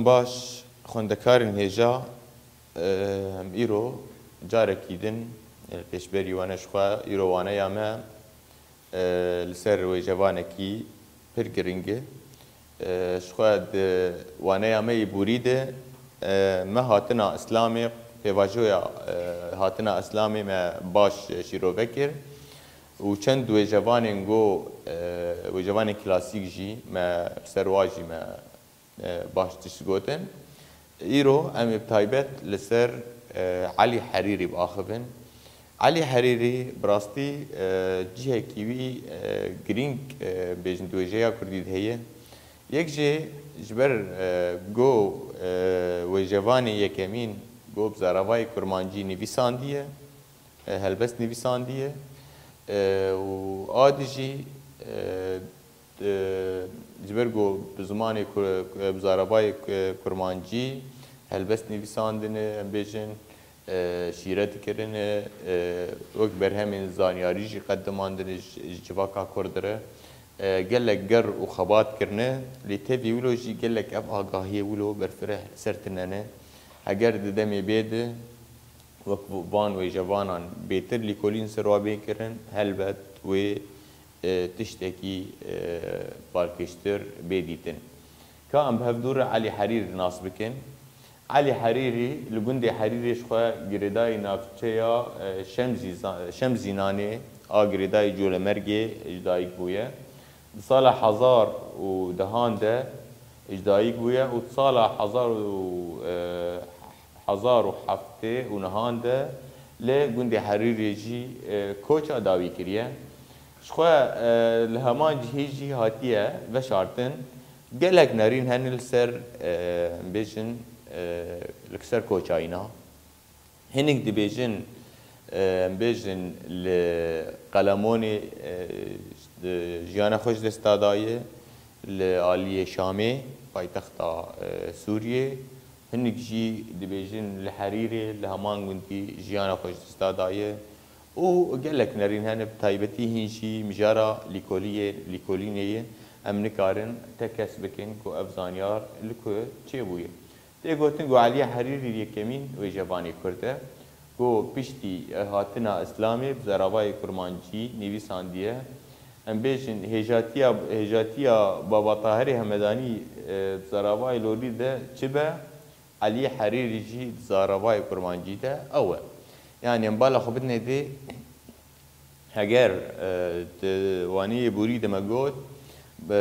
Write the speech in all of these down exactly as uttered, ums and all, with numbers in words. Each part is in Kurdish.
Baş, xwendekarên hêja, e, em îro carekî din, e, pêşberî wane ji xwe, îro waneya me, e, li ser wêjevanekî pir giring e. E, ji xwe di waneya me yê borî de, e, me hatina Îslamê, pêvajoya, e, hatina Îslamê me baş şîrove kir û çend wêjevanên go, e, wêjevanên klasîk jî me li ser wa jî me e, baş tişt gotin. Îro em ê bi taybet li ser, e, Elî Herîrî biaxivin. Elî Herîrî bi rastî, e, cihekî wî, e, girîng, e, bêjin di wêjeya kurdî de heye. Yek jê ji ber, e, go, e, wêjevanê yekemîn go bi zaravayê kurmancî nivîsandiye, e, helbest nivîsandiye, e, û a dijî, e, e, ji ber ku bi zimanê ku-, ku-, bi zaravayê ku-, kurmancî helbest nivîsandine, em bêjin, e, şîret kirine, e, wek berhemên zanyarî jî qedimandine ji, ji civaka kurd re. E, gelek ger û xebat kirine, lê tevî wilo jî gelek ev agahiyê wilo berfireh li ser tine ne. Heger di demê bê de wek van wêjevanan bêtir lîkolîn ser wa bê kirin, helbet wê e, tiştekî, e, balkêştir bê dîtin. Ka em bi hevdû re Elî Herîrî nas bikin. Elî Herîrî li gundê Herîrê ji xwe girêdayî navçeya, e, Şemzîza-, Şemzînanê a girêdayî Colemêrgê ji dayik bûye. Di sala hezar û dehan de ji dayik bûye û di sala hezar û, e, hezar û heftê û nehan de li gundê Herîrê jî, e, koça dawî kiriye. Ji xwe, e, li heman cihê jî hatiye veşartin. Gelek nerîn hene li ser, e, em bêjin, e, li ser koçayîna. Hinek dibêjin, e, em bêjin li Qelemonê, e, jiyana xwe ji dest daye, li aliyê Şamê, paytexta, e, Sûriyê. Hinek jî dibêjin li Herîrê, li heman gundî jiyana xwe ji dest daye. Û gelek nerîn hene, bi taybetî hîn jî mijara lîkoliyê, lîkolînê ye. Em nikarin tekez bikin ku ev zanyar li ku çêbûye. Tê gotin ku Elî Herîrî yekemîn wêjevanê Kurd e, ku piştî hatina Îslamê bi zaravayê kurmancî nivîsandiye. Em bêjin hêjatiya, hêjatiya Baba Tahirê Hemedanî, e, bi zaravayê lorî de çi be, Elî Herîrî jî di zaravayê kurmancî de ew e. Yanî em bala xwe bidinê dê, heger, e, di waniyê borî de me got, bi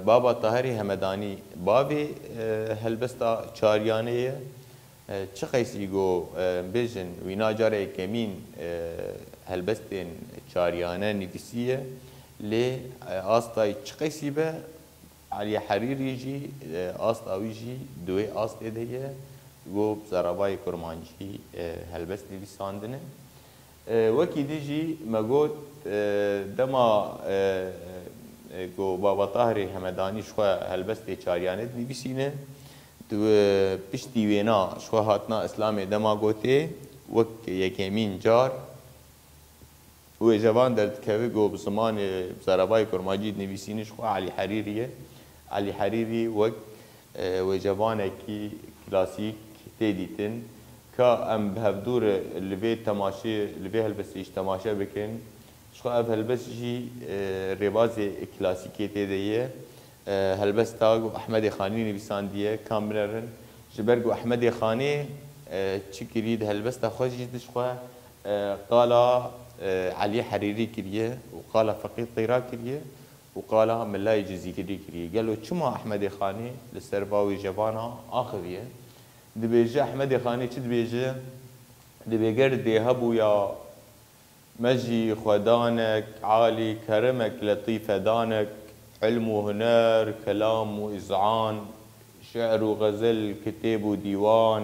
Baba Tahirê Hemedanî bavê, e, helbesta çaryanê ye. E, çi qeysî go, e, bêjin, wîna cara yekemîn, e, helbestên çaryane nivîsiye, lê, e, asta wî çi qeysî be, Elî Herîrî jî, e, asta wî jî di wê astê de ye, go bi zaravayê kurmancî, e, helbest nivîsandine. E, wekî din jî me got, e, dema, e, e, ku Baba Tahirê Hemedanî ji xwe helbestê çariyane dinivîsîne, di, e, piştî wêna ji xwe hatina Îslamê dema gotê, wek yekemîn car wêjevan derdikeve ku bi zimanê, bi zaravayê kurmancî dinivîsîne, ji xwe Elî Herîrî ye. Elî Herîrî wek, e, wêjevanekî klasîk tê dîtin. Ka em bi hevdû re li vê temaşê, li vê helbestê jî temaşe bikin. Ji xwe ev helbest jî, e, rêbazê klasîkê tê de ye. E, helbesta ku Ehmedê Xanî nivîsandiye, ka em binerin. Ji ber ku Ehmedê Xanî, e, çi kirî di helbesta xwe jî de ji xwe, e, qala, e, Elî Herîrî kiriye û qala Feqî Teyra kiriye û qala Milayê Cizîrî kiriye. Gelo çima Ehmedê Xanî li ser va wêjevana axiviye? Dibêje Ehmedê Xanî çi dibêje? Dibê ger dê hebûya me jî xwedanek alî, keremek letîfe danek, ilm û huner, kelam û îzan, şi'r û xezel, kitêb û dîwan,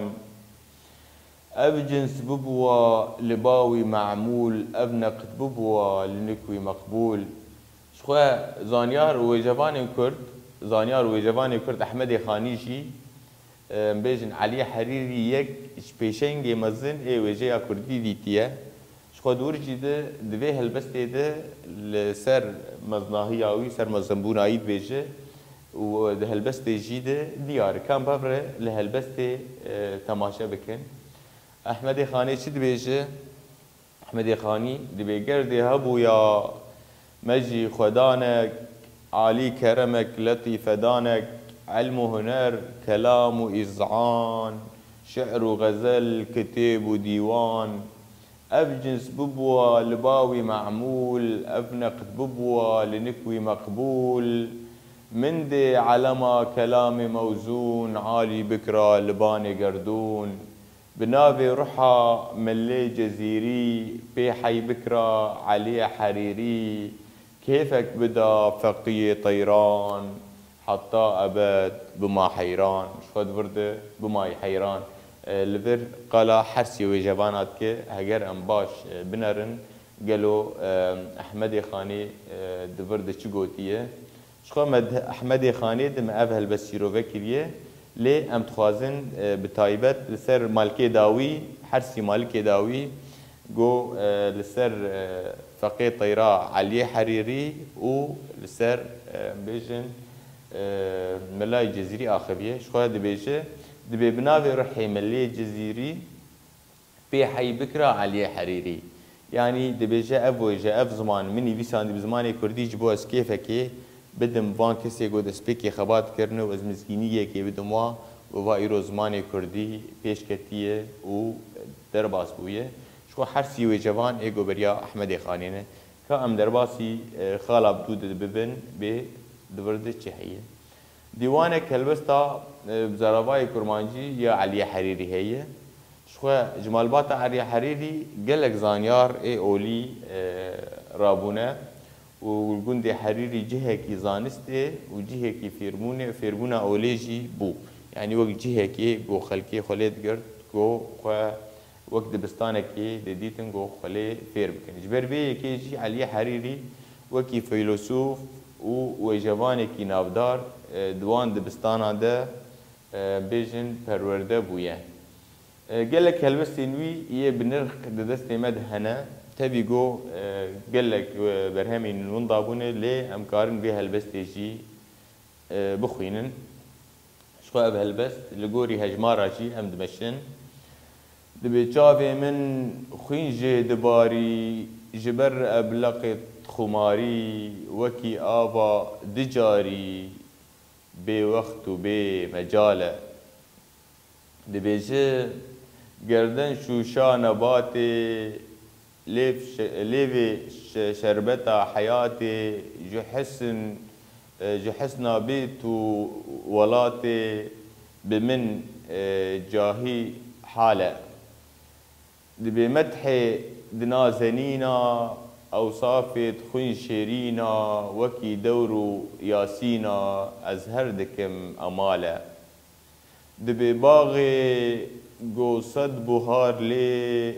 ev cins bibûwa li ba wî memûl, ev neqd bibûwa li nik wî meqbûl. Ji xwe zanyar û wêjevanên Kurd, zanyar û wêjevanê Kurd Ehmedê Xanî jî, em bêjin Elî Herîrî yek ji pêşengê mezin ê wêjeya Kurdî dîtiye. Ji xwe di wir jî de di vê helbestê de li ser meznahiya wî, ser mezinbûna wî dibêje, û di helbestê jî de diyar e. Ka em bevre li helbestê, e, temaşe bikin. Ehmedê Xanê çi dibêje? Ehmedê Xanî dibê: Gerdê hebûya me jî xwedanek, alî keremek, letîfedanek, elm û huner, kelam û îzan, şi'r û xezel, kitêb û dîwan. Ev cins bibûwa li ba wî me'mûl, ev neqd bibûwa li nik wî meqbûl. Min dê elema kelamê mewzûn, alî bikira li banê gerdûn. Bi navê ruha Milê Cezîrî, pê hey bikira Eliyê Herîrî, kêfek bida feqiyê teyran, heta ebed bima heyran. Ji xwe di vir de bimayî heyran. E, li vir qala hersî wêjevana dike, heger em baş, e, binerin, gelo, e, Ehmedê Xanî, e, di vir de çi gotiye? Ji xwe me di Ehmedê Xanê de me ev helbest şîrove kiriye, lê em dixwazin, e, bi taybet li ser malikê dawî, hersî malikê dawî, go, e, li ser, e, feqê teyra Eliyê Herîrî û li ser, e, em bêjin, e, Milayê Cezîrî axiviye. Ji xwe dibêje, dibê bi navê ruhê Milê Cezîrî, pê hey bikira Eliyê Herîrî. Yanî dibêje ev wêje, ev ziman min nivîsandî bi zimanê kurdî ji bo ez kêfekê bidim van kesê ku destpêkê xebat kirine û ez mizgîniyekê bidim wa, û va îro zimanê kurdî pêş ketiye û derbas bûye. Ji xwe hersî wêjevan ê ku beriya Ehmedê Xanê ne. Ka em derbasî, e, xala bi dû de bibin, bê di vir de çi heye? Dîwanek helbesta, e, bi zaravayê kurmancî ya Eliyê Herîrî heye. Ji xwe ji malbata Eliyê Herîrî gelek zanyar ê olî, e, rabûne û li gundê Herîrî cihekî zanistê û cihekî fêrbûnê, fêrbûna olê jî bû. Yanî wek cihekê ku xelkê xwe lê digirt, ku xwe wek dibistanekê didîtin ku xwe lê fêr bikin. Ji ber vê yekê jî Eliyê Herîrî wekî feylesûf û wêjevanekî navdar, e, di wan dibistanan de, e, bêjin perwerde bûye. E, gelek helbestên wî yê bi nirx di destê me de hene. Tevî ku, e, gelek, e, berhemên winda bûne, lê em karin vê helbestê jî, e, bixwînin. Ji xwe ev helbest li gorî hejmara jî em dimeşin. Dibê çavê min xwîn jê dibarî, ji ber ebleqê xumarî, wekî ava dicarî, bêwext û bê mecal e. Dibêje, gerden şûşa nebatê, lêv şe-, lêvê şe-, şerbeta heyatê, ji hisn, e, ji hisna bêt û welatê bi min, e, cahî hal e. Dibê medhê di nazenîna, ewsafê di xwîn şêrîna, wekî dewr û yasîna, ez her dikim emale. Dibê baxê go sed buhar lê,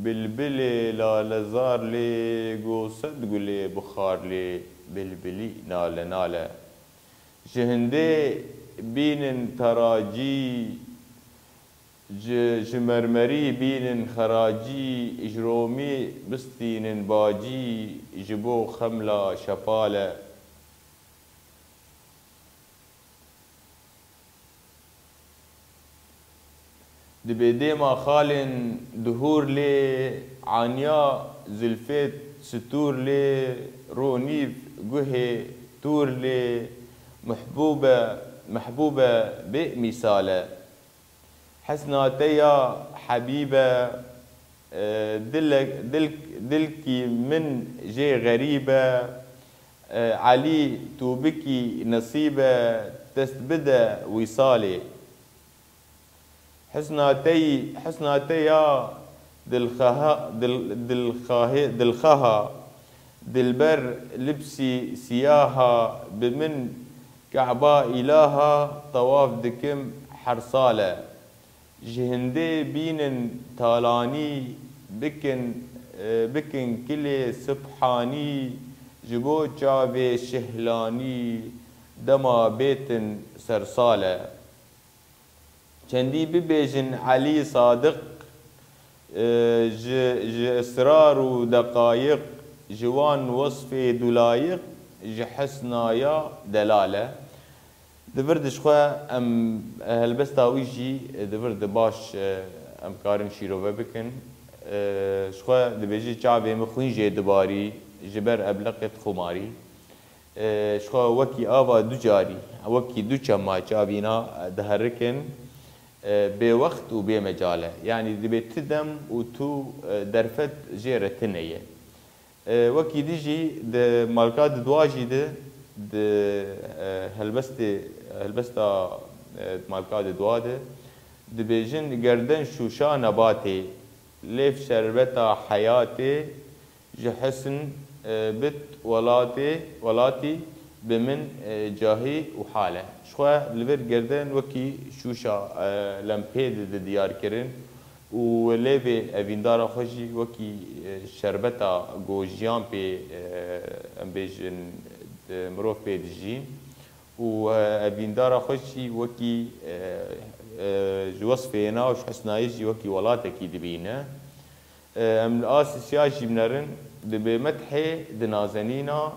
bilbilê lalezar lê, go sed gulê bixar lê, bilbilî nale nale. Ji hindê bînin teracî, ji, ji mermerî bînin xeracî, ji romî bistînin bacî, ji bo xemla şepale. Dibê dêma xalên duhûr lê, aniya zilfê stûr lê, ronîv guhê tûr lê, mehbûbe, mehbûbe bê mîsal e. Hesna te ya hebîbe, e, dilek-, dilk-, dilkî min jê xerîb e, e, Elî tu bikî nesîb e, dest bide wîsalê. Husna te yî, husna te ya dilxeha, dil-, dilxahê-, dilxeha, dilber libsî siyaha, bi min Keba îlaha tewaf dikim her sal e. Ji hindê bînin talanî, bikin, e, bikin kilê sibhanî, ji bo çavê şihlanî dema bêtin sersal e. Çendî bibêjin Elî Sadiq, e, ji, ji israr û deqayiq, ji wan wesfê dulayiq, ji hesna ya delal e. Di vir de ji xwe em helbesta wî jî di vir de baş, e, em karin şîrove bikin. E, ji xwe dibêje çavê min xwîn jê dibarî, ji ber ebleqê dixumarî. E, ji xwe wekî ava du carî, wekî du çema çavîna diherikin, e, bê wext û bê mecal e. Yanî dibê ti dem û tu, e, derfet jê re tune ye. E, wekî din jî di malka di dua jî de, di, e, helbestê, helbesta, e, malka di dua de dibêjin: Gerden şûşa nebatê, lêv şerbeta heyatê, ji husn, e, bit welatê, welatî bi min, e, cahî û hal e. Ji xwe li vir gerden wekî şûşa, e, lempê di, di diyar kirin û lêvê evîndara xwe jî wekî, e, şerbeta ku jiyan pê, e, em bêjin, e, mirov pê dijî û, e, evîndara xwe jî wekî, e, e, ji wesfê na û ji husnayê jî wekî welatekî dibîne. E, em li asê siya jî binerin, dibê methê di nazenîna,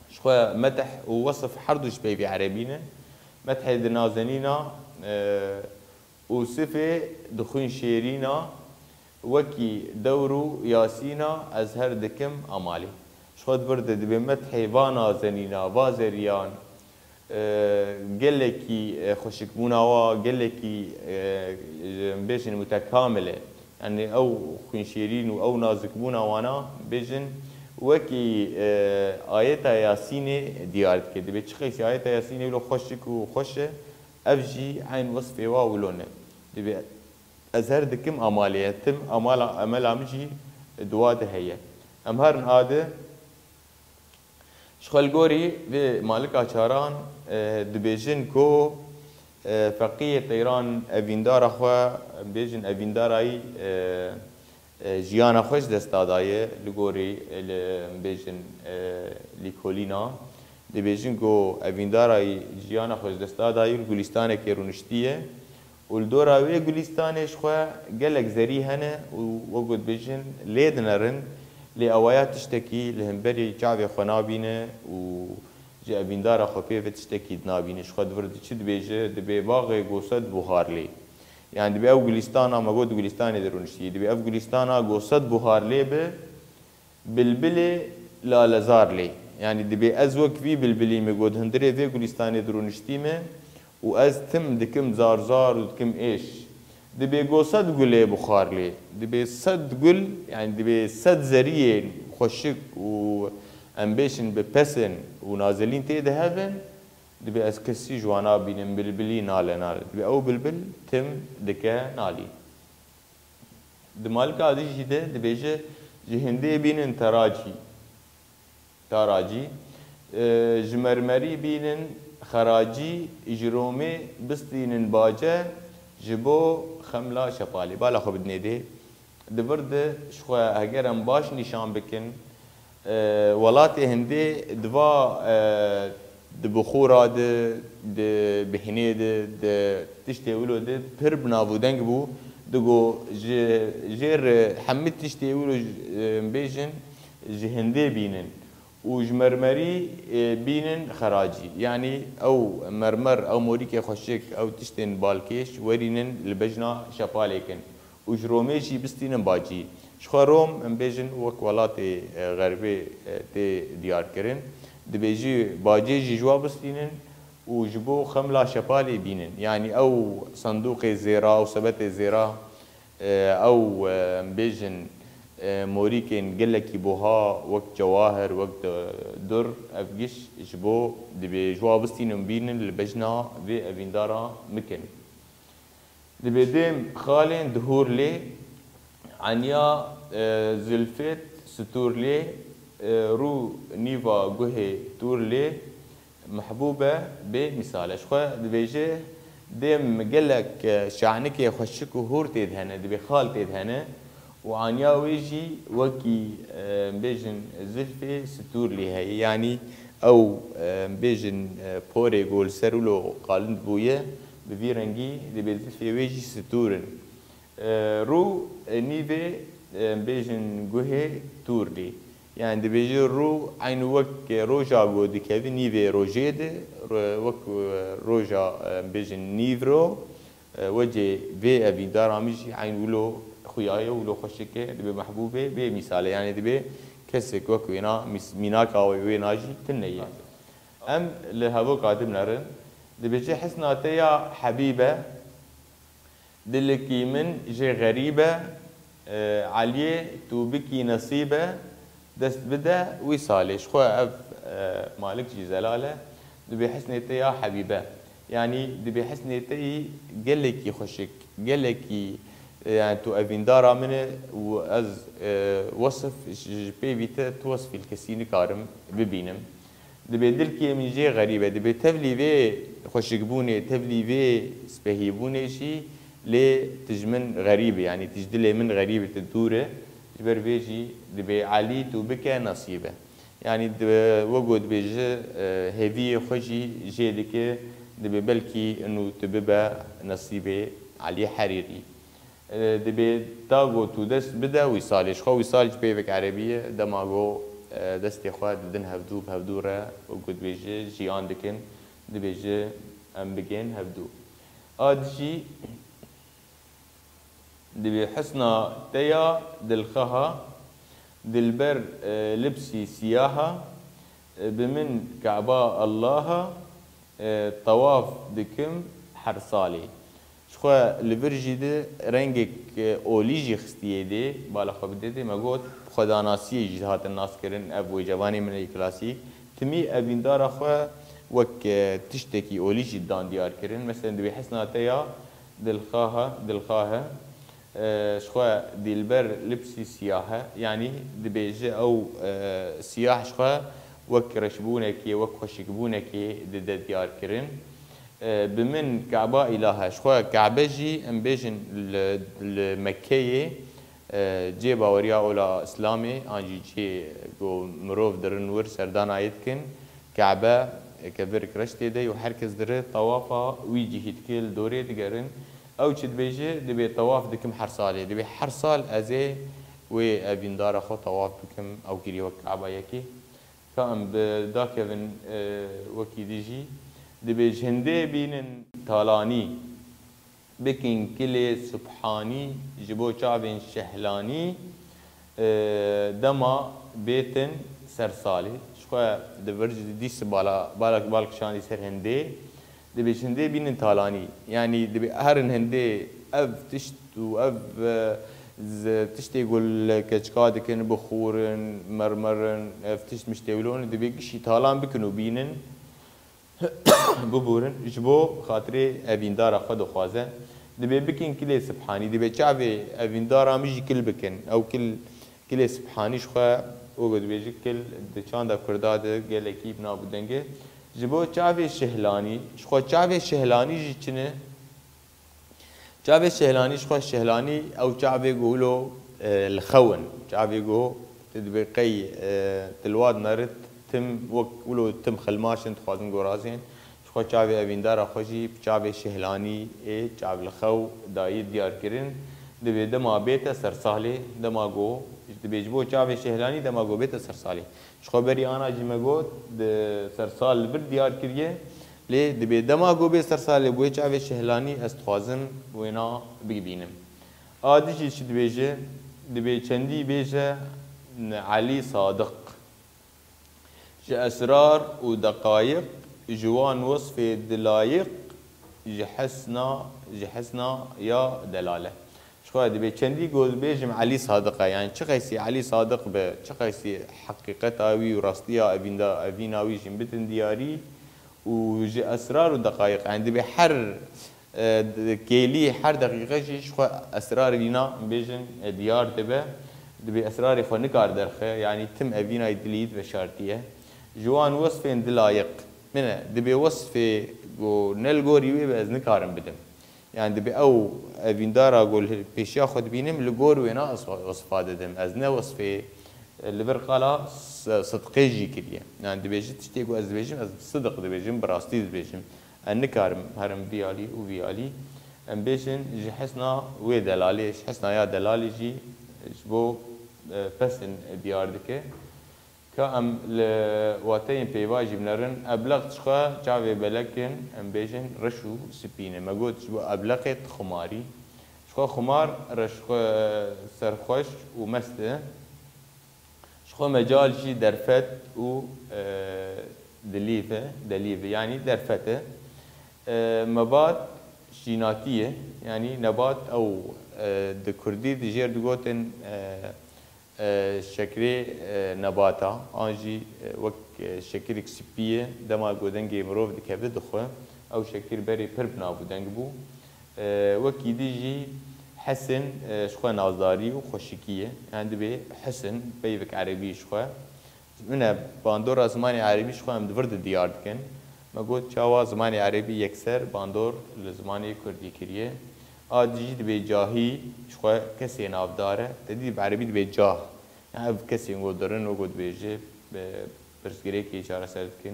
ji xwe meth û wesf her du ji peyvê erebî ne. Methê di nazenîna, e, û sifê di xwîn şêrîna, wekî dewr û yasîna ez her dikim amalê. Ji xwe di vir de dibê methê va nazenîna, va zeriyan, e, gelekî, e, xweşikbûna wa, gelekî, e, em bêjin mutekamil e. Yanî ew xwînşêrîn û ew nazikbûna wana, bêjin, wekî, e, ayeta Yasînê diyar dike. Dibê çi qeysî ayeta Yasînê wilo xweşik û xweş e, ev jî eyn wesfê wa wilo ne. Dibê ez her dikim amalê ye, tim amala, emela min jî dua de heye. Em herin a de. Ji xwe li gorî vê malika çaran, e, dibêjin ku, e, Feqiyê Teyran evîndara xwe, em bêjin evîndarayî, e, e, jiyana xwe ji dest daye, li gorî, e, li, em bêjin, e, lîkolîna. Dibêjin ku evîndarayî jiyana xwe ji dest daye, li gulîstanekê rûniştiye. Û li dora wê gulîstanê ji xwe gelek zerî hene û wek ku dibêjin lê dinerin, lê ewaya tiştekî li hemberî çavê xwe nabîne û ji evîndara xwe pê ve tiştekî dinabîne. Ji xwe di vir de çi dibêje? Dibê baxê gose di buxar lê. Yanî dibê ew gulîstana, me got di gulîstanê de rûniştî. Dibê ev gulîstana gose di buxar lê be, bilbilê lalezar lê. Yanî dibê ez wek vî bilbilî me got hundirê vê gulîstanê de rûniştî me û ez tim dikim zarzar û dikim êş. Dibê go sed gulê buxar lê. Dibê sed gul, yanî dibê sed zeriyên xweşik û em bêjin bi pesin û nazelîn tê de hebin, dibê ez kesî ji wan nabînim, bilbilî nale nale. Dibê ew bilbil tim dike nalî. Di malika din jî de dibêje, ji hindê bînin teracî, taracî, e, ji mermerî bînin xeracî, ji romê bistînin bace, ji bo xemla şepalê. Bala xwe bidinê dê. Di vir de ji xwe heger em baş nîşan bikin, e, welatê hindê di va, e, di bixûra de, di bihinê de, di tiştê wilo de pir bi nav û deng bû. Digo ji jêr hemî tiştê wilo, e, bêjin ji hindê bînin û ji mermerî, e, bînin xeracî. Yanî ew mermer, ew morîkê xweşik, ew tiştên balkêş werînin li bejna şepalê kin û ji romê jî bistînin bacî. Ji xwe rom, em bêjin, wek welatê, e, xerbê, e, tê diyar kirin. Dibê jî bacê jî ji wa bistînin û ji bo xemla şepalê bînin. Yanî ew sendûqê zêra, ew sebetê zêra, e, ew, e, em bêjin, e, morîkên gelekî buha, wek cewahir, wek de-, dur, ev giş ji bo dibê ji wa bistînin bînin li bejna vê evîndara mikin. Dibê dêm xalên dihûr lê, enya, e, zilfêt stûr lê, e, rû nîva guhê tûr lê, mehbûbe bê mîsal e. Ji xwe dibêje, dêm gelek, e, şanikê xweşik û hûr tê de hene, dibê xal tê de hene û enya wê jî wekî, e, bêjin zilfê stûr lê heye. Yanî ew, e, bêjin, e, porê ku li ser wilo qalind bûye, bi vî rengî dibê zilfê wê jî stûr in. E, rû, e, nîvê, e, bêjin guhê tûr dî. Yani dibêje rû eyn wek roja ku dikeve nîvê rojê de, ro-, wek, e, roja, e, bêjin nîvro, e, wecê vê evîndara min jî eyn wilo xuya ye, wilo xweşik e, dibe mehbûbê vê mîsal e. Yani dibe kesek wek wêna mîs-, mînaka wê, wêna jî tune ye. Em li hevoka din nerin. Dibêje hesna te ya hebîb e, Dilekî min jê xerîb e, e, Eliyê tu bikî nesîb e, dest bide wîsalê. Ji xwe ev, e, malik jî zelal e. Dibê hesnê te ya hebîbe. Yanî dibê hesnê te yî gelekî xweşik, gelekî, e, yani tu evîndara min e û ez, e, wesif ji, ji pêvî te tu wesfî li kesî nikarim bibînim. Dibê dilkê min jê xerîb e. Dibê tevlî vê xweşikbûnê, tevlî vê spehîbûnê jî lê tu ji min xerîb î. Yanî tu ji dilê min xerîb î, tu dûr î. Ji ber vê jî dibê Elî tu bike nesîbe. Yanî dibe, wek ku dibêje, e, hêviyê xwe jî jê dike, dibê belkî inu tu bibe nesîbê Elî Herîrî. E, dibê ta ku tu dest bide wîsalê. Ji xwe wîsal ji peyvek erebî ye, dema ku, e, destê xwe didin hevdû, bi hevdû re, wek ku dibêje, jiyan dikin, dibêje, em bigên hevdû. A dijî dibê husna te ya dilxeha, dilber, e, libsî siyaha, e, bi min Keba Allaha, e, tewaf dikim her salê. Ji xwe li vir jî di rengek, e, olî jî xistiyê dê, bala xwe bidê dê. Me got, xwedanasiyê jî hatin naskirin, ev wêcevanê min ê klasîk. Timî evîndara xwe wek, e, tiştekî olî jî dan diyar kirin. Mesela, dibê hesna te ya dilxaha, dilxahe, e, ji xwe dîlber libsî siyahe, yanî dibêje ew, e, siyah ji xwe wek reşbûnekê, wek xweşikbûnekê dide diyar kirin. E, bi min Keba îlahe, ji xwe Kebe jî em bêjin li, li Mekkeyê, e, cê baweriya ola Îslamê, an jî cê ku mirov dirin wir serdana yê dikin, Kebe, e, kevirek reş tê de ye û her kes dire tewafa wî cihî dike, li dorê digerin. Ew çi dibêje, dibê tewaf dikim her salê. Dibê her sal ez ê wê evîndara xwe tewaf bikim, ew kirî wek Keba yekê. Ka em bi dakevin, e, wekî dijî. Dibê ji hindê bînin talanî, bikin kilê subhanî ji bo çavên şehlanî, e, dema bêtin ser salê. Ji xwe di vir jî dîs bala, balek, balek şandî ser hindê. Dibê ji hindê bînin talanî. Yanî dibê herin hindê ev tişt û ev, e, z-, tiştê ku li keçika dikin, bixûrin, mermerin, ev tişt miştê wilo ne, dibê gişî talan bikin û bînin, bibûrin. Ji bo xatirê evîndara xwe dixwaze. Dibê bikin kilê sibhanî, dibê çavê evîndara min jî kil bikin. Ew kil, kilê sibhanî ji xwe, wek dibêje kil di çanda kurda de gelekî bi nav û deng e. Ji bo çavê şehlanî, ji xwe çavê şehlanî jî çi ne? Çavê şehlanî, ji xwe şehlanî ew çavê ku wilo, e, li xew in. Çavê ku tu dibê qey, e, tu li wa dineri tim wek wilo tim xilmaş in, dixwazin gorazên. Ji xwe çavê evîndara xwe jî bi çavê şehlanî ê çav li xew dayî diyar kirin. Dibê dema bête ser salê, dema ku dibê ji bo çavê şehlanî dema ku bête ser salê. Ji xwe berî ana jî me got, di sersal li vir diyar kiriye, lê dibê dema ku bê sersalê bûye çavê şehlanî ez dixwazim wêna bibînim. A dijî çi dibêje? Dibê çendî bêje Elî Sadiq. Ji esrar û deqayiq, ji wan wesfê dilayiq, ji hesna, ji hesna ya delale. Ji xwe dibê çendî ku bêjim Elî Sadiq e. Yani çi qeysî Elî Sadiq be, çi qeysî heqîqeta wî û rastiya evînda, evîna wî jî bitin diyarî û ji esrar û deqayiq. Yani dibê her, e, kêlî, her deqîqe jî ji xwe esrarê nîna bêjin, e, diyar dibe. Dibê esrarê xwe nikar derxe. Yani tim evînayî dilî veşartiye. Ji wan wesfên dilayiq. Min e, dibê wesfê ku ne li gorî wê be ez nikarim bidim. Yani dibê ew evîndara ku li pêşiya xwe dibînim, li gor wêna ez wesfa didim. Ez ne wesfê, e, li vir qala s-, sidqê jî kiriye. Yani dibêje tiştê ku ez dibêjim, ez bi sidiq dibêjim, bi rastî dibêjim. Ez nikarim herim vî alî û vî alî. Em bêjin ji hesna wê delalê, ji hesna ya delalê jî ji bo, e, pesin diyar dike. Ka em li wateyên peyva jî binerin, ebleq jixwe çavê belek in, em bêjin reş û spî ne. Me got ji bo ebleqê tu xumarî. Jixwe xumar reşxwe serxweş û mest e. Jixwe mecal jî derfet û, e, dilîv e, delîv e, yanî derfet e. E, mebat jînatî ye, yanî nebat ew, e, di kurdî di jêr digotin, e, e, şeklê, e, nebata, an jî, e, wek, e, şekilek spî ye, dema ku dengê mirov dikeve dixwe, ew şekil berê pir bi nav û deng bû. E, wekî dî jî hesin, e, ji xwe nazdarî û xweşikî ye. Yanî dibê hesin, peyvek erebî ji xwe. Min e bandora zimanê erebî ji xwe em di vir de diyar dikin. Me got, çawa zimanê erebî yekser bandor li zimanê kurdî kiriye? A dî jî dibê cahî, ji xwe kesê navdar e. Te dî bi erebî dibê cah. Yani ev kesên ku dirin û ku dibêje, e, pirsgirêkê çareser dikin.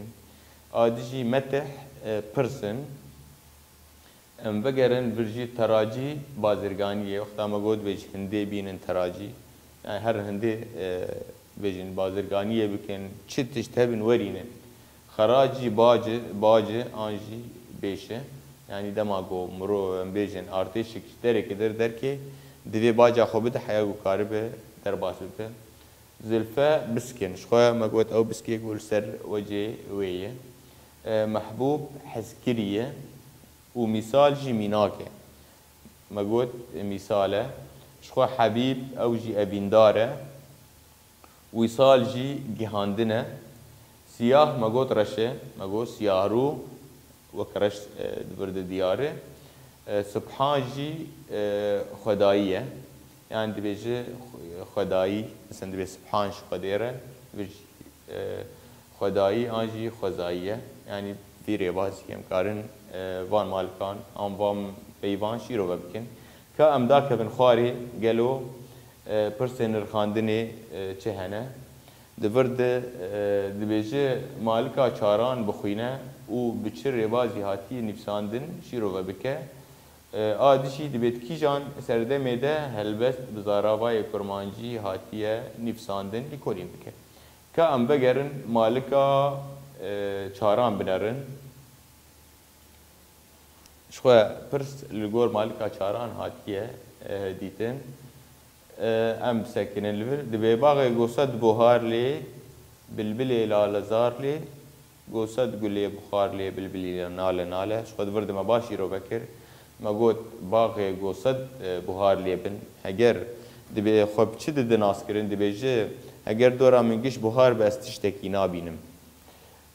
A dî jî metih, e, pirs in. Em vegerin vir jî teracî bazirganiyê. Wexta me got dibêje hindê bînin teracî. Yani her hindê, e, bêjin bazirganiyê bikin, çi tişt hebin werînin. Xeracî baci, baci an jî bêşe. Yani dema ku mirov, em bêjin artêşik ji derekê der derkê, divê baca xwe bide heya ku karibe derbas bibe. Zilfe biskin, ji xwe me got ew biskê ku li ser wecê wê ye. E, mehbûb hezkirî ye û mîsal jî mînak e. Me got mîsal e. Ji xwe hebîb ew jî evîndar e. Wîsal jî gihandin e. Siyah me got reş e. Me got siyahrû wek reş, e, di vir de diyar e. E, subhan jî, e, xwedayî ye. Yani dibêje xwe-, xwedayî, mesela dibê subhan ji Xwedê re, dibê jî, e, xwedayî an jî xwezayî ye. Yani vî rêbazî em karin, e, van malikan an van peyvan şîrove bikin. Ka em dakevin xwarê, gelo, e, pirsên nirxandinê, e, çi hene? Di vir de, e, dibêje malika çaran bixwîne û bi çi rêbazî hatiye nivîsandin şîrove bike. E, a dî jî dibê di kîjan serdemê de helbest bi zaravayê kurmancî hatiye nivîsandin lêkolîn bike. Ka em vegerin malika, e, çaran binerin. Ji xwe pirs li gor malika çaran hatiye, e, dîtin. E, em bisekinin li vir. Dibê baxê gosed buhar lê, bilbilê lalezar lê, gosed gulê buxar lê, bilbilî nale nale. Ji xwe di vir de me baş îro vekir. Me got, baxê gosed, e, buhar lê bin. Heger dibê xwe bi çi dide naskirin, dibêje, heger dora min giş buhar be, ez tiştekî nabînim.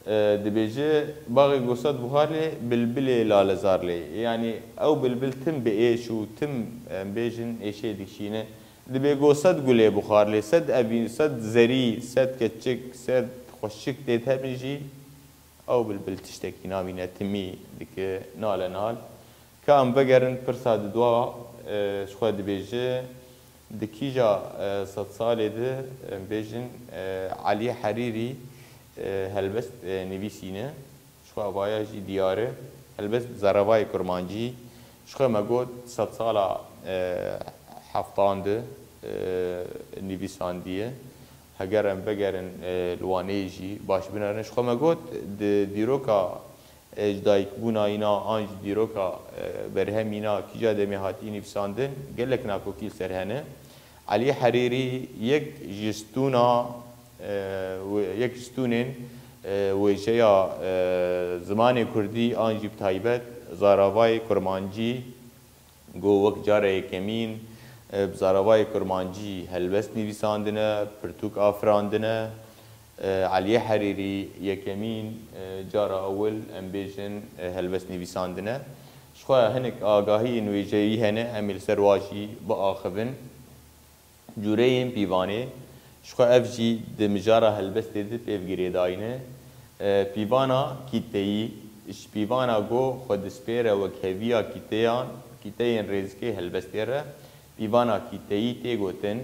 E, dibêje, baxê gosed buhar lê, bilbilê lalezar lê. Yanî ew bilbil tim bi êş û tim, em bêjin, êşê dikişîne. Dibê gosed gulê buxar lê, sed evîn, sed zerî, sed keçik, sed xweşik tê hebin jî, ew bilbil tiştekî namîne, timî dike nale nal. Ka em vegerin pirsa di dua, e, ji xwe dibêje, di kîja, e, sedsalê de, em bêjin, e, Elî Herîrî, e, helbest, e, nivîsîne. Ji xwe avaya jî diyar e. Helbest bi zaravayê kurmancî. Ji xwe me got sedsala, e, heftan de, e, nivîsandiye. Heger em vegerin, e, li Wanê jî baş binerin. Ji xwe me got di dîroka, e, ji dayikbûna îna an jî dîroka, e, berhemîna kîja demê hatiye nivîsandin, gelek nakokî li ser hene. Elî Herîrî yek ji stûna, e, wê-, yek ji stûnên, e, wêjeya, e, zimanê kurdî an jî bi taybet zaravayê kurmancî, ku wek cara yekemîn, e, bi zaravayê kurmancî helbest nivîsandine, pirtûk afirandine. E, Eliyê Herîrî yekemîn, e, cara ewil, em bêjin, e, helbest nivîsandine. Ji xwe hinek agahiyên wêjeyî hene, em ê li ser wa jî biaxivin. Cûreyên pîvanê, ji xwe ev jî di mijara helbestê de pêv girêdayî ne. E, pîvana kîteyî, ji pîvana go xwe dispêre wekheviya kîteyan, kîteyên rêzikê helbestê re, pîvana kîteyî tê gotin.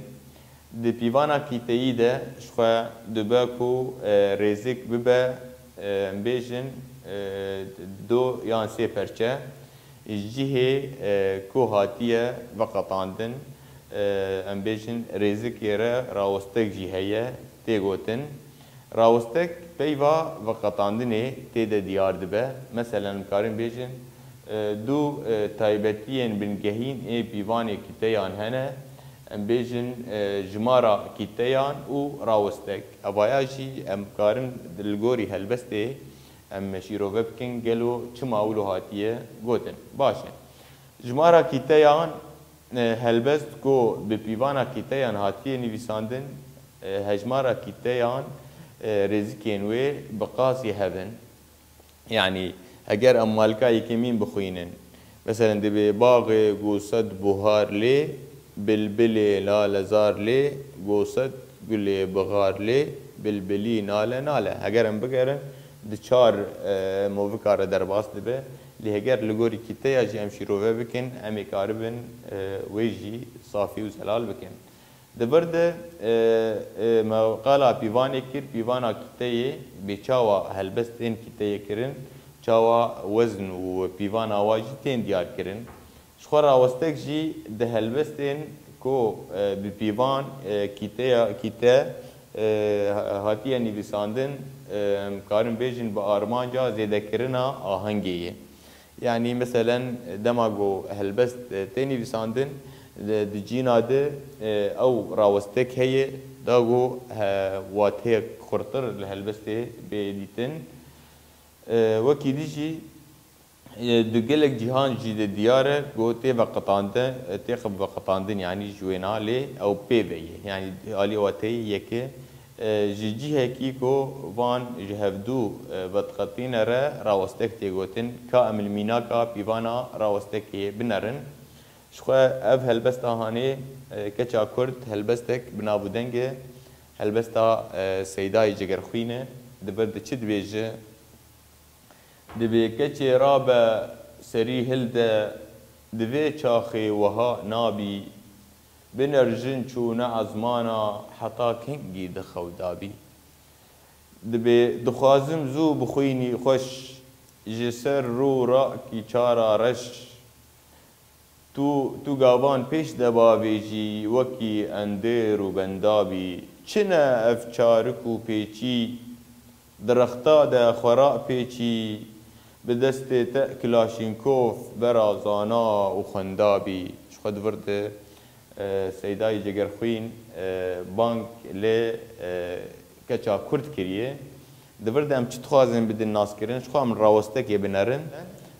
Di pîvana kîteyî de ji xwe dibe ku, e, rêzik bibe, e, em bêjin, e, do yan sê perçe. Ji cihê, e, ku hatiye veqetandin, e, em bêjin rêzikê re rawestek jî heye, tê gotin. Rawestek peyva veqetandinê tê de diyar dibe. Meselen, em karin bêjin, e, du, e, taybetiyên bingehîn ê pîvanê kîteyan hene. Em bêjin, e, jimara kîteyan û rawestek. Evaya jî em karin li gorî helbestê em şîrove bikin, gelo çima wilo hatiye gotin. Baş e. Jimara kîteyan, e, helbest ku bi pîvana kîteyan hatiye nivîsandin, e, hejmara kîteyan, e, rêzikên wê bi qasî hev in. Yanî, heger em malka yekemîn bixwînin, meselen, dibê: Baxê ku sed buhar lê, bilbilê lalezar lê, ku sed gulê bixar lê, bilbilî nale nale. Heger em bigerin, di çar, e, movika re derbas dibe. Lê heger li gorî kîteya jî em şîrove bikin, em ê karibin, e, wê jî safî û zelal bikin. Di vir de, e, e, me qala pîvanê kir, pîvana kîteyê bê çawa helbestên kîteyê kirin, çawa wezn û pîvana wa jî tên diyar kirin. Ji xwe rawestek jî di helbestên ku, e, bi pîvan, e, kîteya, kîte, e, ha-, hatiye nivîsandin, e, em karin bêjin bi armanca zêdekirina ahengê ye. Yanî, meselen, dema ku helbest, e, tê nivîsandin, di, di cîna de, e, ew rawestek heye, da ku, e, wateyek xurtir li helbestê bê dîtin. E, wekî dî jî, e, di gelek cîhan jî de diyar e ku tê veqetandin, e, tê xwe veqetandin, yanî ji wêna lê ew pê ve ye. Yanî alî wateyê yek e. E, ji cihekî ku van ji hevdû, e, vediqetîne re rawestek tê gotin, ka em li mînaka pîvana rawestekê binerin. Ji xwe ev helbesta hanê, e, keça Kurd helbestek bi nav û deng e, helbesta, e, Seydayê Cegerxwîn e. Di vir de çi dibêje? Dibê: Keçê rabe serî hilde, di vê çaxê wiha nabî. Biner jin çûne ezmana, heta kengî di xew dabî. Dibê: Dixwazim zû bixwînî xweş, ji ser rû rakî çara reş. Tu, tu gavan pêş de bavêjî, wekî endêr û bendabî. Çi ne ev çarik û pêçî, di rexta de xwe rapêçî, bi destê te kilaşînkov bera zana û xwendabî. Ji xwe di vir de, e, Seydayê Cegerxwîn, e, bang lê, e, keça Kurd kiriye. Di vir de em çi dixwazin bidin naskirin, ji xwe em rawestekê binerin.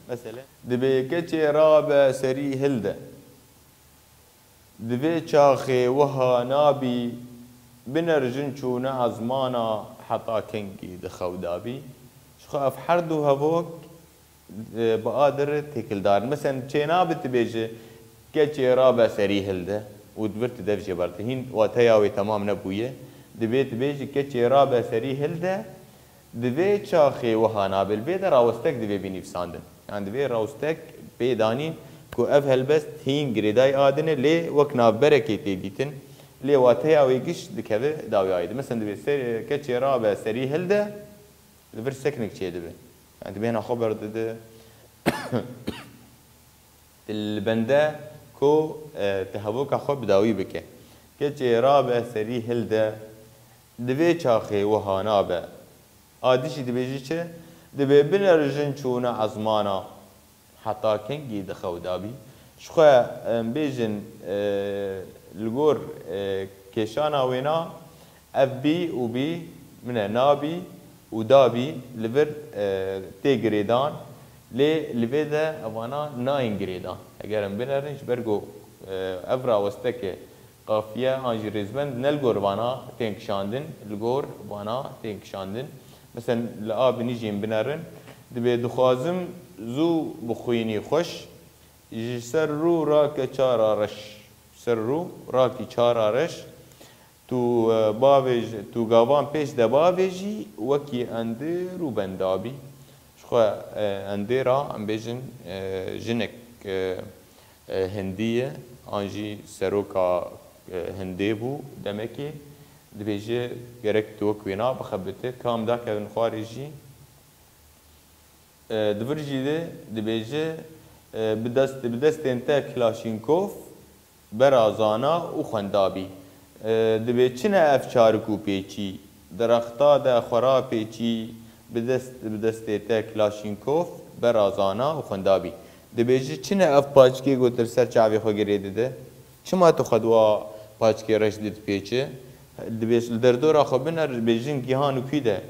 Mesele, dibê keçê rabe serî hilde. Di vê çaxê wiha nabî, biner jin çûne ezmana, heta kengî di xew dabî. Ji xwe ev her du hevok, e, bi a dir têkildar in. Meselen, çênabe tu bêje, keçê rabe serî hilde û di vir tu dev jê berde. Hîn wateya wê temam nebûye. Dibê tu bêjî, keçê rabe serî hilde, di vê çaxê wiha nabe. Li vê de rawestek divê bî nivîsandin. Yanî divê rawestek pê danîn ku ev helbest hîn girêdayî a din e, lê wek navberekê tê dîtin. Lê wateya wê giş dikeve dawiyayê de. Meselen, divê ser, keçê rabe serî hilde, li vir seknik çêdibe. Yanî tu bêhna xwe berdide, tu li bende ku, e, tu hevoka xwe bi dawî bike. Keçê rabe serî hilde, di vê çaxê wiha nabe. A dî jî dibêjî çi? Dibê biner jin çûne ezmana. Heta kengî di xew dabî? Ji xwe em bêjin, e, li gor, e, kêşana wêna, ev bî û bî, min e, nabî û dabî li vir, e, tê girêdan, lê li vê de evana nayên girêdan. Eger em binerin, ji ber ku, e, ev rawesteke qafiye an jî rêzbend ne li gor vana tên kişandin, li gor vana tên kişandin. Meselen, li a binî jî em binerin, dibê dixwazim zû bixwînî xweş, ji ser rû rake çara reş. Ser rû rakî çara reş. Tu, e, bavêj-, tu gavan pêş de bavêjî, wekî endêr û bendabî. Ji xwe, e, endêra, em bêjin, e, jinek, e, e, hindî ye, an jî seroka, e, hindê bû demekê. Dibêje, gerek tu wek wêna bixebite, kam dakevin xwarê jî. E, di vir jî de dibêje, e, bi dest, bi destên te kilaşînkov, bera zana û xwendabî. E, dibê çi ne ev çarik û pêçî, Direxta de xwe rapêçî, bi dest, bi destê te Klaşînkov, bera zana û xwenda bî. Dibêje, çi ne ev paçkê ku tu li ser çavê xwe girê dide? Çima tu xwe di wa paçkê reş de dipêçe? Dibêj, li derdora xwe biner, dibêjin gihan û kû de.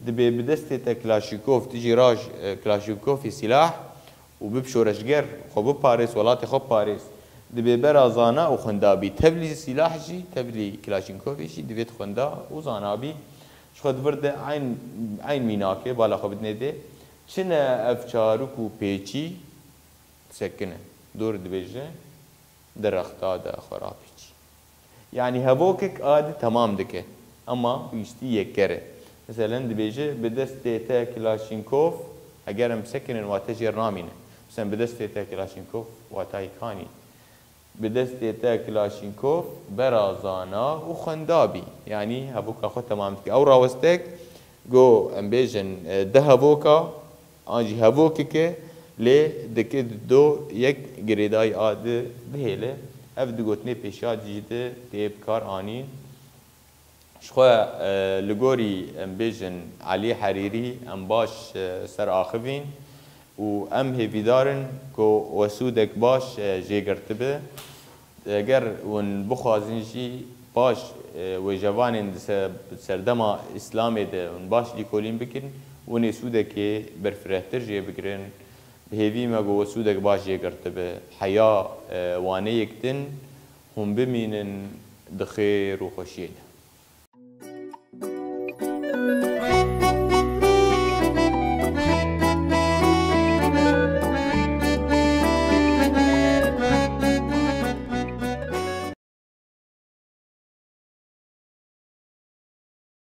Dibê bi destê te Klaşînkov, tu jî raj, e, Klaşînkovê sîlah û bib şoreşger, xwe biparêz, welatê xwe biparêz. Dibê bera zana û xwenda bî. Tevlî sîlah jî, tevlî Klaşînkovê jî divê tu xwenda û zana bî. Ji xwe di vir de eyn, eyn mînakê, bala xwe bidinê dê. Çi ne ev çarûk û pêçî sekine. Dor dibêje, di rexta de xwe rapêçî. Yanî hevokek a di temam dike. Ema piştî yek kere. Meselen dibêje, bi destê te Klaşînkov, eger em bisekinin, wa te jêr namîne. Meselen bi destê te Klaşînkov, watayê kanî. Bi destê te Klaşînkov, bera zana û xwenda bî. Yanî hevoka xwe temam dike. Ew rawestek, go em bêjin, e, di hevoka, an jî hevokeke, lê dike do yek girêdayî a di bihêle. Ev di gotinê pêşiya jî de tê bi kar anîn. Ji xwe, e, li gorî, em bêjin, Elî Herîrî em baş, e, ser axivîn û em hêvîdar in ku wesûdek baş, e, jê girtibe. Eger hûn bixwazin jî baş, e, wêjevanên di se-, serdema Îslamê de hûn baş lîkolîn bikin, hûn ê sûdekê berfirehtir jê bigirin. Bi hêvî me ku wesûdek baş jê girtibe. Heya, e, waneyek din hûn bimînin di xêr û xweşiyê de.